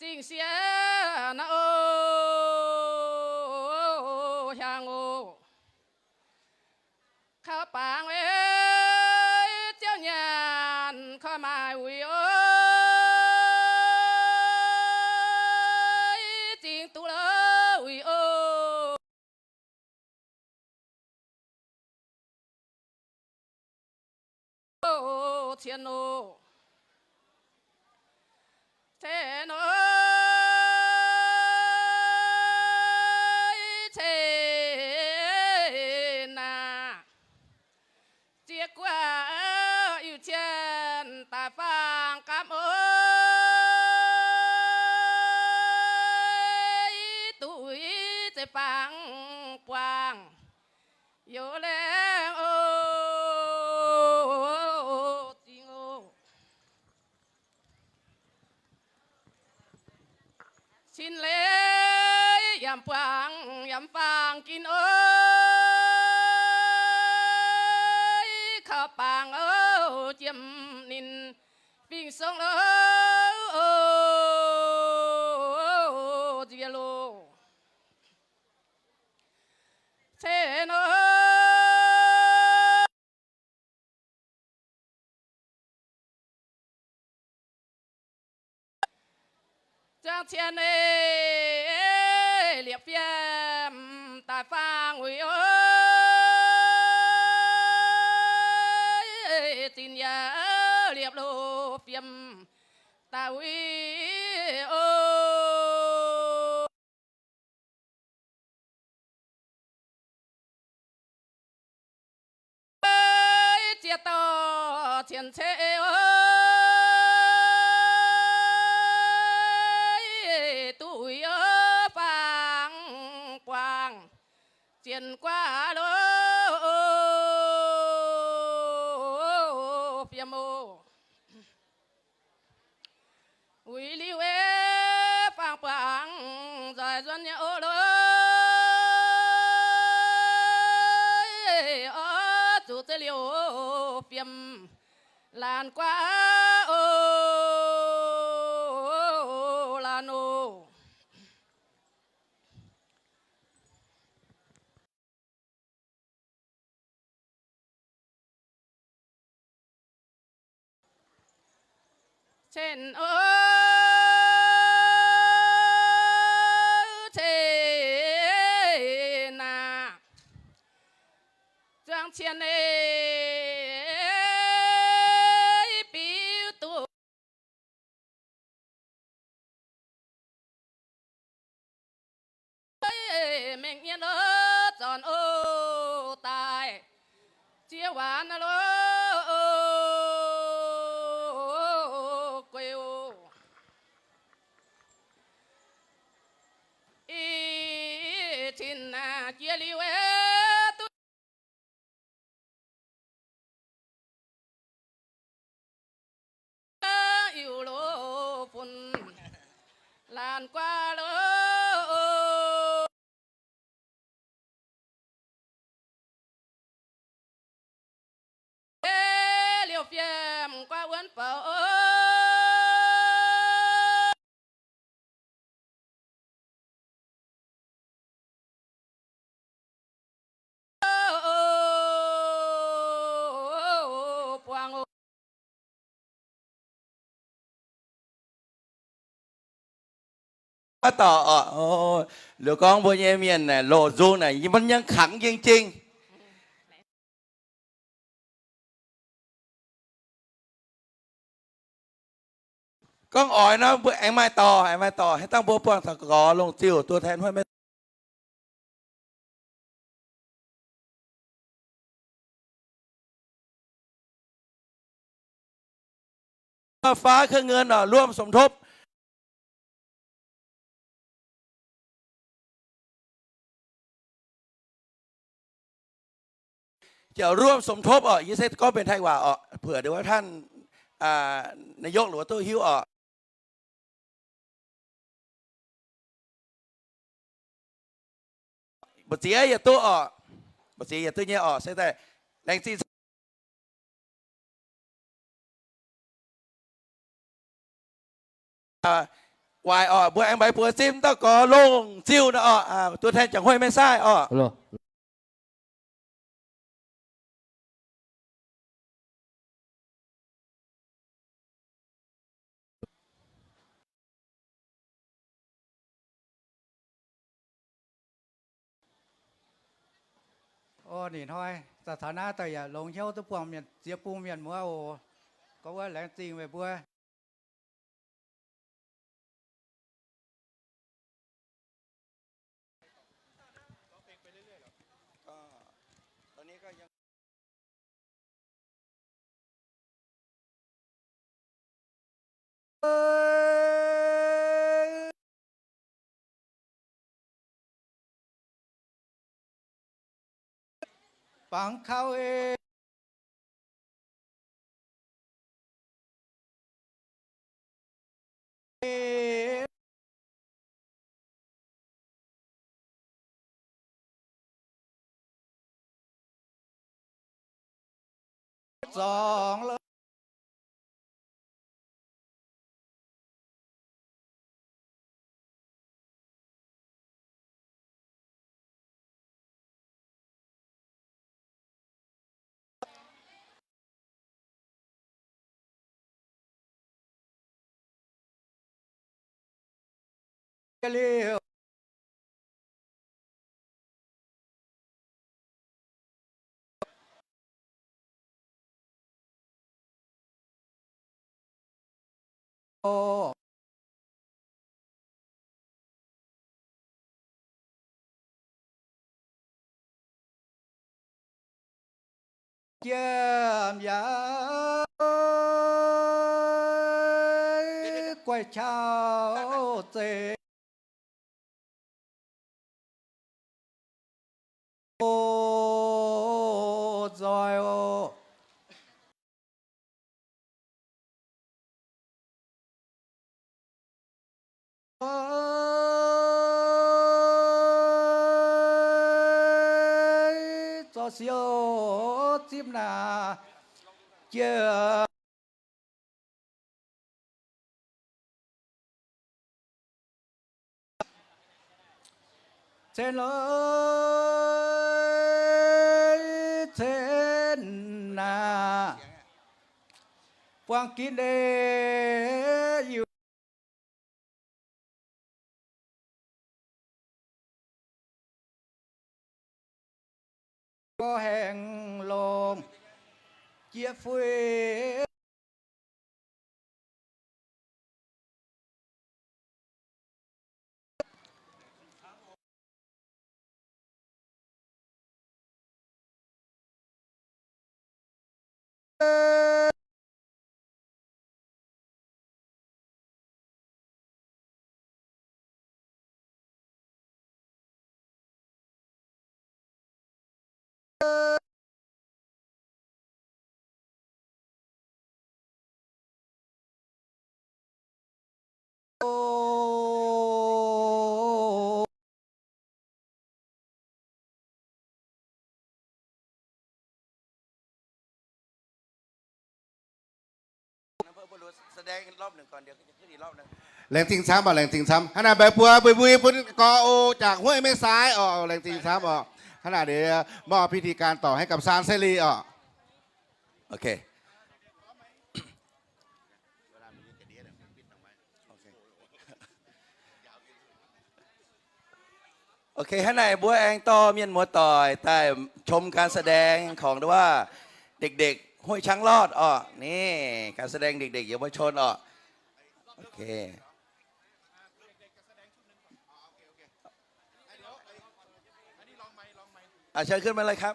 Zingh sieqv naaiv o, hiaangx o, kaux bangc ziouv nyanc koi maaih uix o, zingh duqv lo uix o. Cien o, cien o, cien naaic. Ziex guoqv iu cien daaih faang gaamv o, duqv uix zeiv-fangx buangh youz laengz o, zingh o. Cin leiz yaac buangh yaac faang ginv o, kaux bangc o, jiem ninh fingx song lo o, nziex loh. Cen o, zuangx cien ei, liepc fiem daaih faang uix o, zinh yaac liepc loh fiem daaih uix o. Ziex dauh cien cei o, duqv uix o, faang buangh zien guaav lo fiem o. Uix liuz ei, faang buangh nzoih nzuonx nyei o lorqc, oix zuqc zeix liouh fiem laanh guaav o, laanh o. Cen o, cen aac, zuangx cien ei, biux duqv mengh nyei lo, zornc o daaih ziex waanc lo, guei o. Ih cin aac, jiex liuz ei duqv iu lo fun laanh guaav lo. Liouh fiem guaav wuonv bouc o. Buangh o. Aav dauh oc, liuz gorngv mbuo nyei mienh naaic loc nzung naaic, yie mbuo nyei kangx njeng-jeng. Gorngv oix nor, mbuo aengx maaih dorh, aengx maaih dorh, haaix dauh mbuo buangh taux gorx longc ziuh, ตัวแทนห้วยแม่ ฟ้าเครื่องเงิน oc, ร่วมสมทบ. Jiu ร่วมสมทบ oc, yie se gorngv benx Taiv waac oc, เผื่อเดี๋ยวว่าท่าน นายก หรือว่า duqv hiuv oc. Mbu'ziex yaac duqv oc, mbu'ziex yaac duqv nyei oc, se daaih laengz zingh. guaix orqc, mbuo aengx maiv buoz zipv dauh gorx longc ziuh nor orqc, ตัวแทนจากห้วยแม่สาย orqc. Orqc, ninh hnoi za'gengh naaiv daaih yaac longx hnyouv duqv buangh mienh, ziex bung mienh muoz oc. Gorngv wuov laengz zingh meih mbuo. Bangc kaux ei. Zorngx lorqc. Jiem yaac guaih caux zeiz. O, nzoih o. Zorqv siou zipv naaic jiex. Cen lorqc, cen naaic, buangh ginv ei yiu. Gorx haengh longc jiex fui. Laengz zingh camv oc, laengz zingh camv. Hnangv naaic mbaeqc buoz mbui mbui bun gorx oc, จากห้วยแม่สาย oc, laengz zingh camv oc. Hnangv naaic เดี๋ยวมอบพิธีการต่อให้กับซานเสรี oc. Ok. Ok, hnangv naaic mbuo aengx dorh mienh muoz-doic daaih ชมการแสดงของ เด็กๆ ห้วยช้างรอด orqc. Ni, การแสดงเด็กๆ เยาวชน orqc. Ok. อ่ะ เชิญขึ้นมาเลยครับ